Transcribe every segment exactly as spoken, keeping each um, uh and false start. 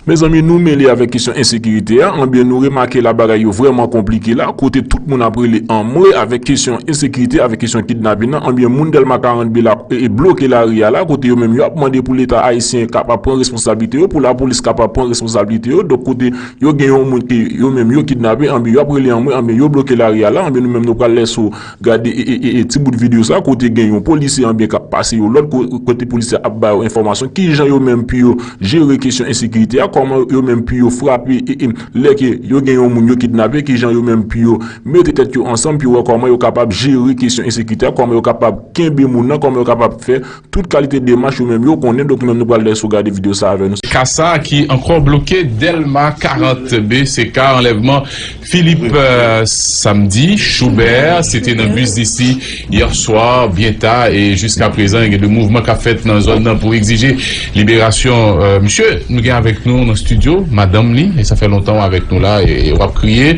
Mezanmi, nou mele avèk kesyon ensekirite a, anbyen nou remake la bagay yo vrèman konplike la, kote tout moun ap rele anmwe avèk kesyon ensekirite, avèk kesyon kidnapin nan, anbyen moun Dèlma karant B la e, e bloke lari a la, kote yo menm yo ap mande pou Leta ayisyen kapab pran responsablite yo, pou lapolis kapab pran responsablite yo, donk kote yo gen yon moun ke yo menm yo kidnape, anbyen yo ap rele anmwe, anbyen yo bloke lari a la, anbyen nou menm nou pral lèse w gade e, e, e, e ti bout videyo sa, kote gen yon polisye anbyen k ap pase yo lòd, ko-, kote polisye ap ba yo enfòmasyon, kijan yo menm pou yo jere kesyon ensekirite a, kòman yo menm pou yo frape, e, e, lè ke yo gen yon moun yo kidnape, kijan yo menm pou yo mete tèt yo ansanm, pou yo wè kòman yo kapab jere kesyon ensekirite a, kòman yo kapab kenbe moun nan, kòman yo kapab fè tout kalite demach yo menm yo konnen. Donk nou menm nou pral lèse w gade videyo sa avè nou. Ka sa ki ankò bloke Dèlma karant B, se ka anlèvman Philippe, euh, Samedi Choubert, se te nan bis disi yè swa, byen ta, e jiska prezan, gen de mouvman k ap fèt nan zòn nan pou egzije liberasyon, euh, misye. Nou gen avèk nou nan estidyo madanm li, e sa fè lontan w avèk nou la, e, e w ap kriye.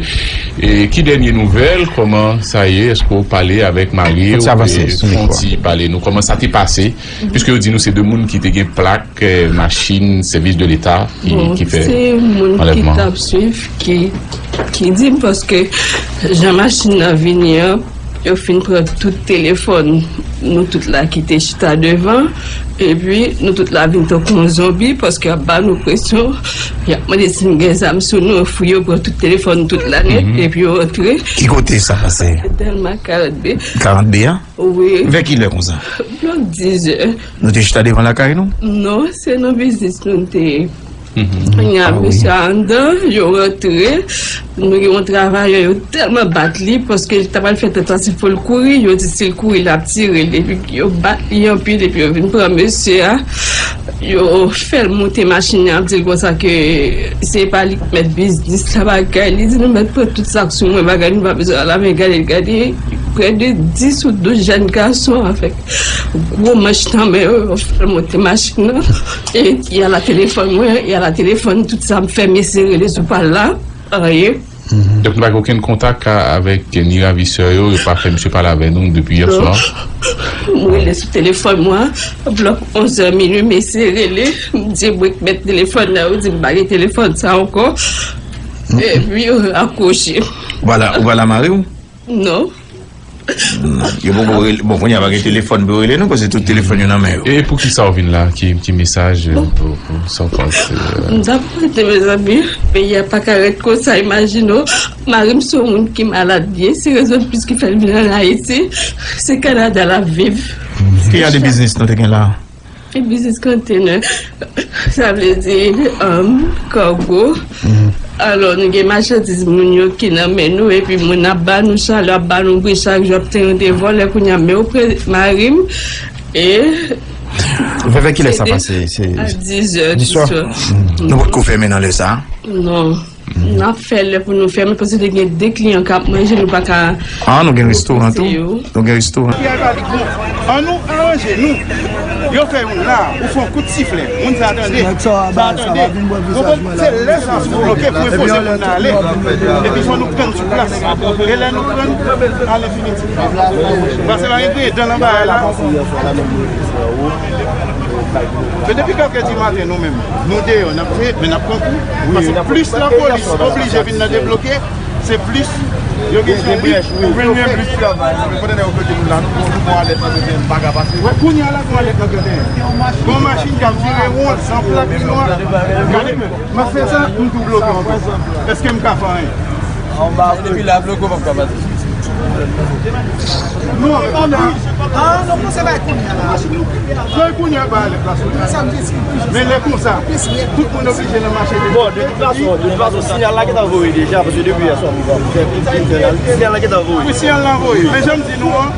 E ki dènye nouvèl? Kòman sa ye? Èske w pale avèk mari w? Fon ti pale nou. Kòman sa te pase? Piske yo di nou se de moun ki te gen plak, eh, machin, sèvis de Leta ki, bon, ki fè se moun ki anlèvman. T ap swiv, ki, ki di m, paske jan machin nan vini an, yo fin pran tout telefòn nou tout la ki te chita devan, epi nou tout la vin tankou yon zonbi, paske y ap ba nou presyon, y ap mande si n gen zam sou nou, fou yo pran tout telefòn nou tout la nèt, epi yo rantre. Ki kote sa pase? Dèlma karant B. Karant B a? Wi. Vè kilè konsa? Bò dis zè. Nou te chita devan lakay nou? Non, se nan biznis nou te ye. Kounye a, mesye a anndan, yo rantre, nou gen yon travayè, yo tèlman bat li, paske li ta pral fè tantativ pou l kouri, yo di si l kouri, l ap tire l, epi yo bat li anpil, epi yo vin pran mesye a, yo fè l monte machin nan, ap di l konsa ke se pa li k mèt biznis la, bagay, li di nou mèt pran tout sa k sou mwen, bagay, nou pa bezwen al avè, gade, gade, prè de dis ou douz jèn gason avèk gwo manch nan men yo, yo fè l monte machin nan. E y a la telefòn mwen, y a la telefòn, tout sa m fè, m eseye rele sou pa l la, anyen. Donk, nou pa gen okenn kontak a, avèk ni ravisè yo, yo pa fè misye pale avè nou depi yè swa? Non. M rele sou telefòn mwen, blòk onz è minui, m eseye rele, m di mwen k mèt telefòn nan, yo di m pa gen telefòn sa ankò. Epi yo rakwoche. Ou pa la, ou pa la mari w? Non. Yo poko rele, bon, kounye a pa gen telefòn pou yo rele nou, paske tout telefòn yo nan men yo. E pou ki sa w vin la? Ki, ki mesaj, euh, pou, pou sa w panse, euh? M t ap rete, mezanmi, peyi a pa ka rete konsa, imajine w, mari m se yon moun ki malad byen, se rezon plis ki fè l vin ann Ayiti, se Kanada l ap viv. Ki jan de biznis nou te gen la? E biznis kontenè, sa vle di, um, kago. Alò, nou gen machandiz moun yo ki nan men nou, epi moun ap ba nou chalè, ap ba nou bri chak jou, ap tande vòlè, kounye a, men yo pran mari m, e... Vè, vè kilè sa pase? Se a dis è di swa. Nou potko fèmen nan lè sa? Non. N ap fè lè pou nou fèmen, paske te gen de kliyan k ap manje, nou pa ka... Ah, nou gen restoran tou? Nou gen restoran. Ann nou aranje nou. Yo fè youn la, ou fè yon kout siflè. Moun sa tande. Sa tande. Ou konprann? Se lè sa sou bloke pou enpoze moun nan ale. Epi fò nou pran sou plas. E lè nou pran, al enfinitif. Paske pa gen griyen dan nan bagay la. Men depi kèk di maten, nou menm, nou deyò, n ap veye, men n ap pran kou. Paske plis lapolis oblije vin nan debloke, se plis yo gen chans. Wi, wi, wi. Yo gen plis travay. Men pandan yo bloke nou la, nou pran alèt nan tenten, pa ka pase. Wè, kounye a la, pran alèt nan tenten. Gon machin k ap vire won, san plak, nwa. Gade, m ap fè sa, m tou bloke ankò. Èske m ka fè anyen? Anba bloke. Depi la bloke, w p ap ka pase. Non, men kounye a. Ah, non, non, se pa kounye a la. Machin nou. Lè kounye a ba alèt la sou li. Men lè konsa, tout moun oblije nan mache. Bon, de tout fason, de tout fason, siyal la gentan voye deja, paske depi yè swa, siyal la gentan voye. Wi, siyal la voye. Men jan m di nou an,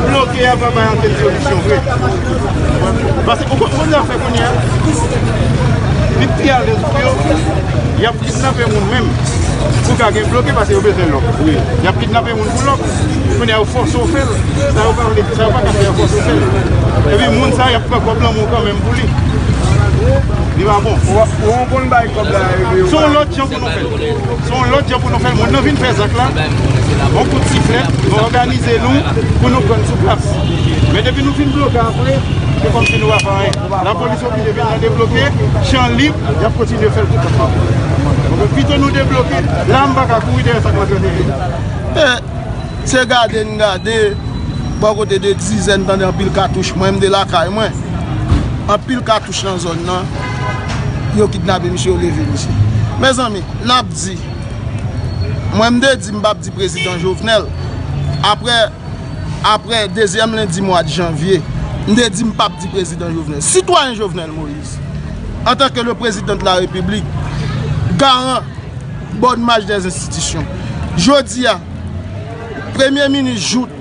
bloke a pa bay ankenn solisyon vre. Paske ou konn sa fè kounye a? Li pi alèz pou yo. Y ap kidnape moun menm. Pou ka gen bloke, paske yo bezwen lòk. Wi. Y ap kidnape moun pou lòk. Kounye a, yo fòse w fè l. Sa yo pa vle, sa yo pa ka fè, yo fòse w fè l. Epi moun sa, y ap pran kòb lan men w kanmenm pou li. Li pa bon. Ou, ou konn bay kòb la, e, e, Se yon lòt jan pou nou fè l. Se yon lòt jan pou nou fè l. Moun nan vin fè zak la. Yon kout siflèt, nou òganize nou pou nou pran sou plas. Men depi nou fin bloke apre, se kòmsi nou pa fè anyen. Lapolis oblije vin nan debloke, chan lib, y ap kontinye fè l tout tan. Donk, pito nou debloke, la m pa ka kouri dèyè sa k ap fè nou. Se gade n gade, bò kote de dizèn tande anpil katouch, mwen m de lakay mwen. Anpil katouch nan zòn nan, yo kidnape misye, yo leve misye. Mezanmi, n ap di, mwen m te di m p ap di prezidan Jovenel. Apre, apre dezyèm lendi mwa de janvye, m te di m p ap di prezidan Jovenel. Sitwayen Jovenel Moïse, antanke le président de la République, garan bòn mach dèz enstitisyon. Jodi a, premye minis jout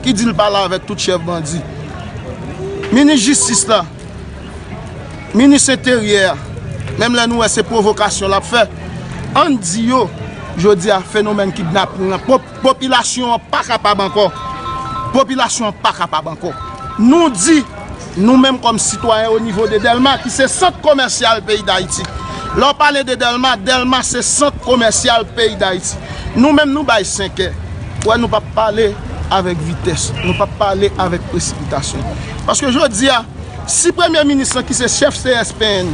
ki di l pale avèk tout chèf bandi. Minis jistis la, minis enteryè a, menm lè nou wè se pwovokasyon l ap fè, ann di yo, jodi a, fenomèn kidnaping lan, pop-, popilasyon an pa kapab ankò. Popilasyon an pa kapab ankò. Nou di, nou menm kòm sitwayen o nivo de Dèlma, ki se sant komèsyal peyi Dayiti. Lè w pale de Dèlma, Dèlma se sant komèsyal peyi Dayiti. Nou menm, nou bay senkè. Wè, nou p ap pale avèk vitès. Nou p ap pale avèk presipitasyon. Paske jodi a, si premye minis lan, ki se chèf C S P N,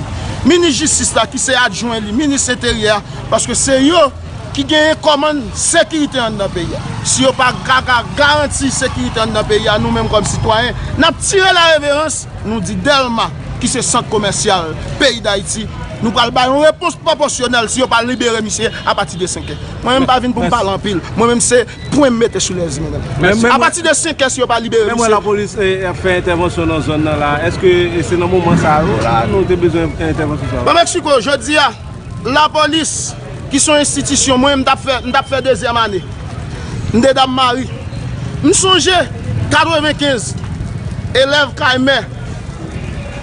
minis jistis la, ki se adjwen li, minis enteryè a, paske se yo ki genyen kòmann sekirite anndan peyi a. Si yo pa ka, ka garanti sekirite anndan peyi a, nou menm kòm sitwayen, n ap tire la reverans, nou di Dèlma, ki se sant komèsyal peyi Dayiti, nou pral bay yon repons pwopòsyonèl si yo pa libere misye apati de senkè. Mwen menm pa vin pou m pale anpil. Mwen menm se pwen m mete sou lèz mwen menm. Apati de senkè si yo pa libere misye. Men mwen lapolis, e, ap fè entèvansyon nan zòn nan la. Èske, e, se nan moman sa yo la nou te bezwen entèvansyon sa yo? Ban m eksplike w, jodi a, lapolis, ki se yon enstitisyon, mwen, m t ap fè, m t ap fè dezyèm ane. M te Dam Mari. M sonje, katrevenkenz, elèv kay mè,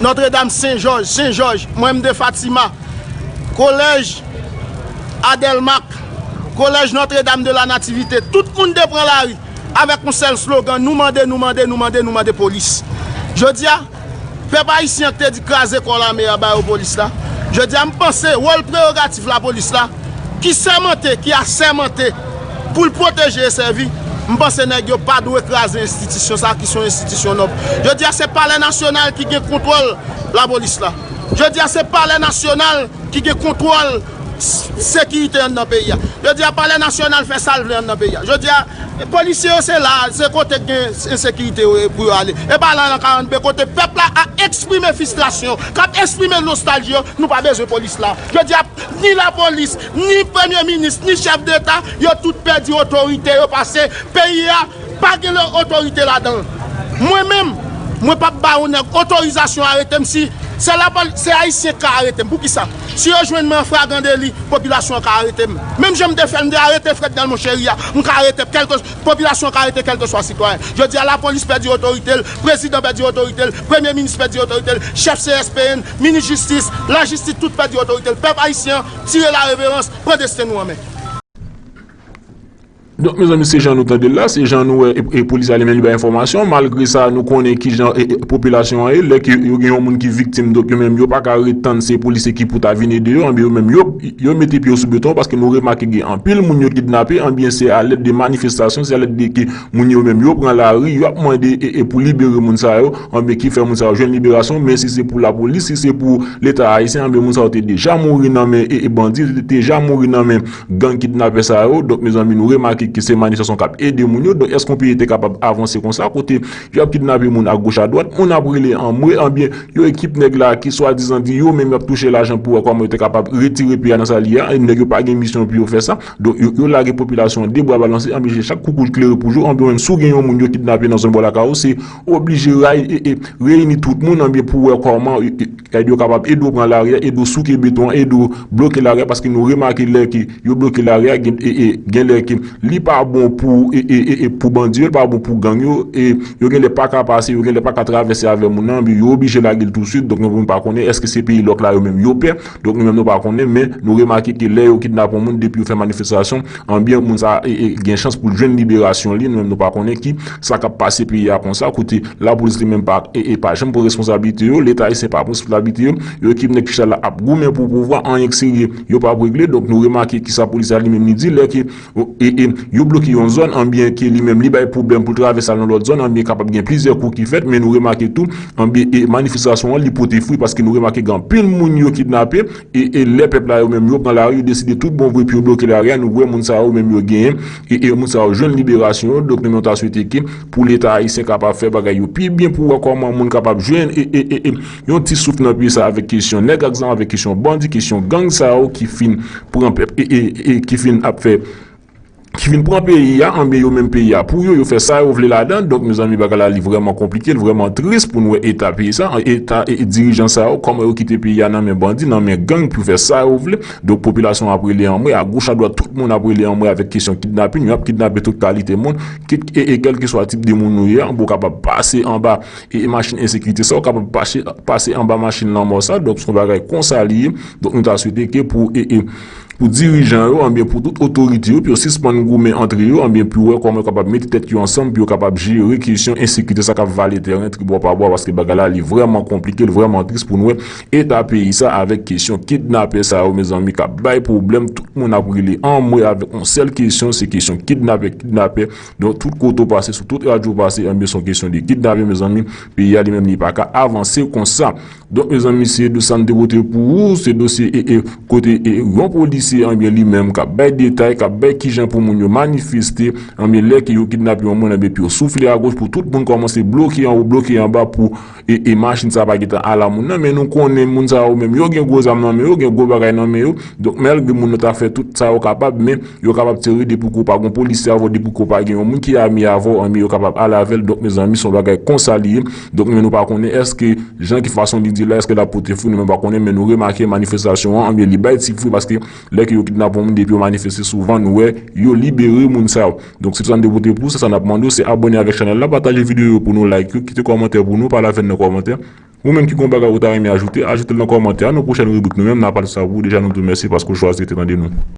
Nòtredam Sen Jòj, Sen Jòj, mwen, m te Fatima, kolèj Adèlmak, kolèj Nòtredam de la Nativite, tout moun te pran lari avèk yon sèl slogan, nou mande, nou mande, nou mande, nou mande polis. Jodi a, pèp ayisyen an ki te di kraze kò lame a ba yo polis la, jodi a, m panse wòl prerogatif lapolis la, ki sèmante, ki asèmante pou l pwoteje e sèvi, m panse nèg yo pa dwe kraze enstitisyon sa ki se yon enstitisyon nòb. Jodi a, se Palè Nasyonal ki gen kontwòl lapolis la. Jodi a, se Palè Nasyonal ki gen kontwòl s-, sekirite anndan peyi a. Jodi a, Palè Nasyonal fè sa l vle anndan peyi a. Jodi a, polisye yo se la, se kote k gen ensekirite yo pou yo ale. E pa la nan karant B kote pèp la ap eksprime fristrasyon, k ap eksprime nostalji yo, nou pa bezwen polis la. Jodi a, ni lapolis, ni premye minis, ni chèf deta, yo tout pèdi otorite yo pase peyi a pa gen lè otorite ladan l. Mwen menm, mwen p ap ba yon nèg otorizasyon arete m si se lapoli-, se ayisyen k ka arete m. Poukisa? Si yo jwenn mwen an fragran deli, popilasyon an ka arete m. Menm jan m te fè, m te arete Frednel Monchery a, m ka arete kèlke, popilasyon an ka arete kèlkeswa sitwayen. Jodi a, lapolis pèdi otorite l, prezidan pèdi otorite l, premye minis pèdi otorite l, chèf C S P N, minis jistis, lajistis, tout pèdi otorite l. Pèp ayisyen an, tire la reverans, pran desten nou an men. Donk, mezanmi, se jan nou tande l la, se jan nou wè, e, e polis la li menm li bay enfòmasyon, malgre sa, nou konnen kijan, e, e, popilasyon an ye, lè ke yo gen yon moun ki viktim, donk yo menm yo pa ka ret tann se polisye ki pou ta vin ede yo, anben yo menm yo, yo mete pye yo sou beton, paske nou remake gen anpil moun yo kidnape, anben se a lèd de manifestasyon, se a lèd de ke moun yo menm yo pran lari, yo ap mande, e, e pou libere moun sa yo, anben ki fè moun sa yo jwenn liberasyon, men si se pou lapolis, si se pou Leta ayisyen, anben moun sa yo te deja mouri nan men, e, e bandi, te deja mouri nan men gang kidnapè sa yo. Donk, mezanmi, nou remake ke se manifestasyon k ap ede moun yo. Donk, èske yon peyi te kapab avanse konsa, kote y ap kidnape moun agoch adwat, moun ap rele anmwe, anbyen, yon ekip nèg la ki swadizan di yo menm y ap touche lajan pou wè kòman yo te kapab retire peyi a nan sa li ye a, e nèg yo pa gen misyon pou yo fè sa. Donk, yo, yo lage popilasyon an de bra balanse, anbyen, chak koukou klere pou jou, anbyen, menm si w gen yon moun yo kidnape nan zòn bò lakay ou, se oblije ray, e, e, reyini tout moun, anbyen, pou wè kòman, e, e, èd yo kapab ede w pran lari a, ede w souke beton an, ede w bloke lari a, paske nou remake lè ke yo bloke lari a, gen, e, e, gen lè ke li li pa bon pou e, e, e, e pou bandi yo, li pa bon pou gang yo, e yo genlè pa ka pase, yo genlè pa ka travèse avè moun nan, yo oblije lage l touswit. Donk nou pa konnen èske se peyi lòk la yo menm yo pè. Donk nou menm nou pa konnen, men nou remake ke lè yo kidnape yon moun, depi yo fè manifestasyon, anbyen moun sa e, e, gen chans pou l jwenn liberasyon li. Nou menm nou pa konnen ki sa k ap pase peyi a konsa, kote lapolis li menm pa e, e pa janm pran responsablite yo, Leta ayisyen pa pran responsablite yo, yo ekip nèg ki chita la ap goumen pou pouvwa, anyen k serye yo p ap regle. Donk nou remake ki sa polis la li menm li di, lè ke e, e, yo bloke yon zòn, anbyen ke li menm li bay pwoblèm pou l travèse al nan lòt zòn, anbyen kapab gen plizyè kou ki fèt, men nou remake tou, anbyen e, manifestasyon an li pote fwi, paske nou remake gen anpil moun yo kidnape, e, e lè pèp la yo menm yo pran lari, yo deside tout bon vre pou yo bloke lari a, nou wè moun sa yo menm yo genyen, e, e moun sa yo jwenn liberasyon yo. Donk nou menm ta swete ke pou Leta ayisyen kapab fè bagay yo pi byen, pou wè kòman moun kapab jwenn e, e, e, e yon ti souf nan peyi sa, avèk kesyon nèg ak zam, avèk kesyon bandi, kesyon gang sa yo ki fin pran pèp e, e, e ki fin ap fè ki fin pran peyi a, anbyen yo menm peyi a pou yo, yo fè sa yo vle ladan. Donk mezanmi, bagay la li vrèman konplike, li vrèman tris pou n wè eta peyi sa, eta e, e dirijan sa yo, kòman yo kite peyi a nan men bandi, nan men gang pou fè sa yo vle. Donk popilasyon ap rele anmwe, agoch adwat tout moun ap rele anmwe avèk kesyon kidnapin, yo ap kidnape tout kalite moun, kit e, e kèlkeswa tip de moun ou ye, anben ou kapab pase anba e, e machin ensekirite sa, ou kapab pase, pase anba machin lanmò sa. Donk se yon bagay konsa li ye. Donk nou ta swete ke pou e, e pou dirijan yo, anbyen pou tout otorite yo, pou yo sispann goumen antre yo, anbyen pou wè kòman yo kapab mete tèt yo ansanm, pou yo kapab jere kesyon ensekirite sa k ap vale tèren tribwa pa bwa, paske bagay la li vrèman konplike, li vrèman tris pou n wè eta peyi sa avèk kesyon kidnapè sa yo, mezanmi, k ap bay pwoblèm. Tout moun ap rele anmwe avèk yon sèl kesyon, se kesyon kidnapè, kidnapè. Donk tout kote w pase, sou tout radyo w pase, anbyen se yon kesyon de kidnapè, mezanmi, peyi a li menm li pa ka avanse konsa. Donk mezanmi, se dosye sa n te pote pou ou, se dosye e, e, kote e, yon polisye anbyen li menm k ap bay detay, k ap bay kijan pou moun yo manifeste, anbyen lè ke yo kidnape yon moun, anbyen pou yo soufle agoch, pou tout moun kòmanse bloke anwo, bloke anba pou e, e machin sa pa gentan al a moun nan. Men nou konnen moun sa yo menm yo gen gwo zam nan men yo, gen gwo bagay nan men yo. Donk malgre moun nan ta fè tout sa yo kapab, men yo kapab tire depi ke w pa gen yon polisye avè w, depi ke w pa gen yon moun ki ame avè w, anbyen yo kapab al avè l. Donk mezanmi, se yon bagay konsa li ye. Donk men nou pa konnen èske jan ki fason li di la, èske l ap pote fwi, nou menm pa konnen, men nou remake manifestasyon an, anbyen li bay ti fwi, paske lè ke yo kidnape yon moun, depi yo manifeste, souvan nou wè yo libere moun sa yo. Donk se sa n te pote pou ou, se sa n ap mande w, se abòne avèk chanèl la, pataje videyo yo pou nou, like yo, kite kòmantè pou nou, pale avè n nan kòmantè. Ou menm ki gen yon bagay ou ta renmen ajoute, ajoute l nan kòmantè a. Nan pwochèn ribrik nou menm n a pale sa pou ou. Deja nou di w mèsi paske w chwazi rete tande nou.